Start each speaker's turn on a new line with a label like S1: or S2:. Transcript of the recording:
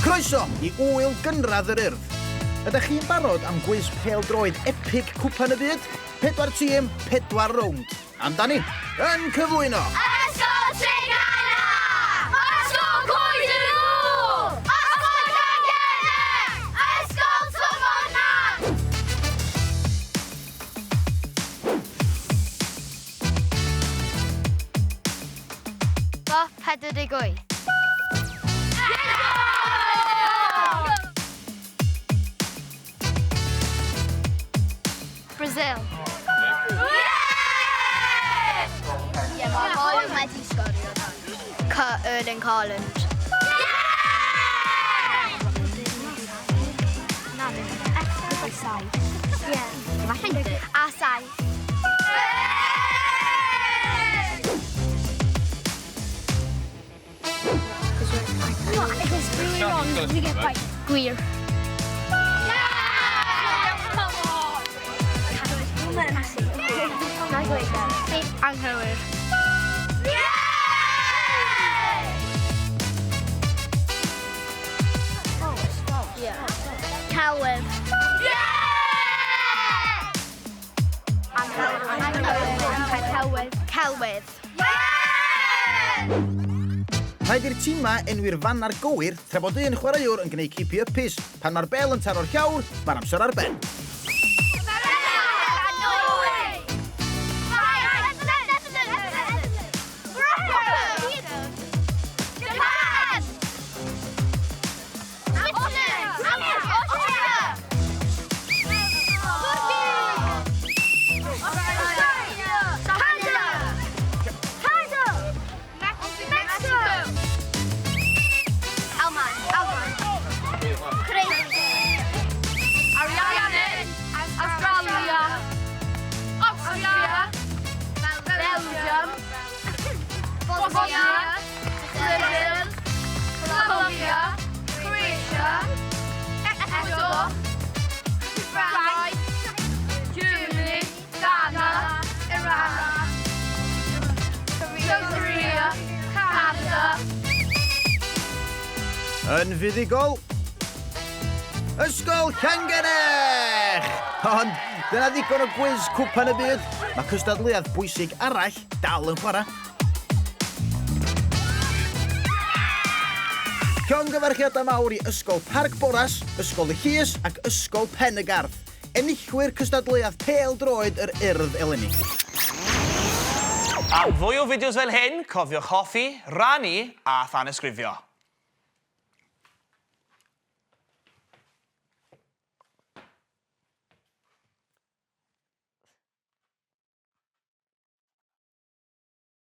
S1: Croeso i Ŵyl Gynradd yr Urdd. Ydych chi'n barod am gwis pêl-droed epig Cwpan y Byd? Pedwar tîm, pedwar rownd. Amdani! Yn cyflwyno!
S2: Ysgol Treganna! Ysgol Coed yr Ŵl! Ysgol Llangennech! Ysgol Twmornant! Ba 48. Brazil. Ie, mae Haaland wedi sgorio. C Erling Haaland. A saith. Gwir. Anghywir. Celwydd. Celwydd. Celwydd.
S1: Rhaid i'r timau enwi'r faner gywir tra bod un chwaraewr yn gwneud keepy uppies. Pan mae'r bêl yn taro'r llawr, mae'r amser ar ben.
S2: Bosnia, Brazil, Colombia, Croatia, Ecuador, Ffrainc, Germany, Ghana, Iran, South Korea, Canada.
S1: Yn fuddugol, Ysgol Llangennech! Ond dyna ddigon o gwis Cwpan y Byd. Mae cystadleuaeth bwysig arall dal yn chwarae. Llongyfarchiadau mawr i Ysgol Parc Boras, Ysgol y Llys ac Ysgol Pen y Garth, enillwyr cystadleuaeth pêl-droed yr Urdd eleni.
S3: Am fwy o fideos fel hyn, cofiwch hoffi, rhannu a thanysgrifio.